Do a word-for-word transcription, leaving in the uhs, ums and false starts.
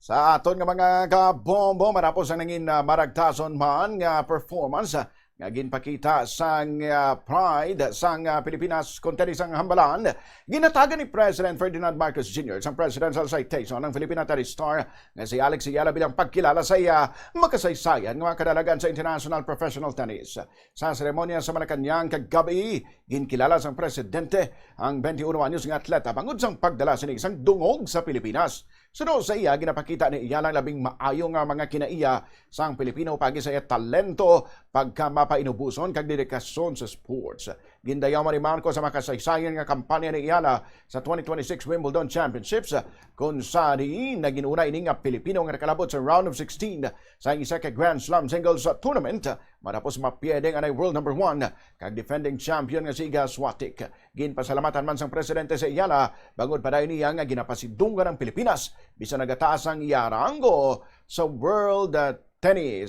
Sa aton nga mga kabombo, matapos ang nangin, ah, maragtason man nga performance, ah, nga ginpakita sang, ah, pride sang, ah, Pilipinas kon kani sang hambalan, ginhatagan ni President Ferdinand Marcos Junior sang Presidential Citation ang Filipina tennis star nga si Alex Eala bilang pagkilala sa iya makasaysayan nga mga kadalagan sa international professional tennis. Sa seremonya sa Malacañang kagabi, ginkilala sang presidente ang twenty-one anyos nga atleta bangod sang pagdala sini sang dungog sa Pilipinas. Suno sa iya, ginapakita ni Eala ang labing maayo nga mga kinaiya sang Pilipino paagi sa iya talento, pagkamapainubuson kag dedikasyon sa sports. Gindayaw man ni Marcos ang makasaysayan nga kampanya ni Eala sa twenty twenty-six Wimbledon Championships, kung sa diin naging una ini nga Pilipino nga nakalabot sa round of sixteen sa isa ka Grand Slam singles tournament matapos mapierde ang anay world number one kag defending champion nga si Iga Swiatek. Ginpasalamatan man sang presidente si Eala bangod padayon niya nga ginapasidunggan ang Pilipinas bisan nagataas ang iya ranggo sa world, ah, tennis.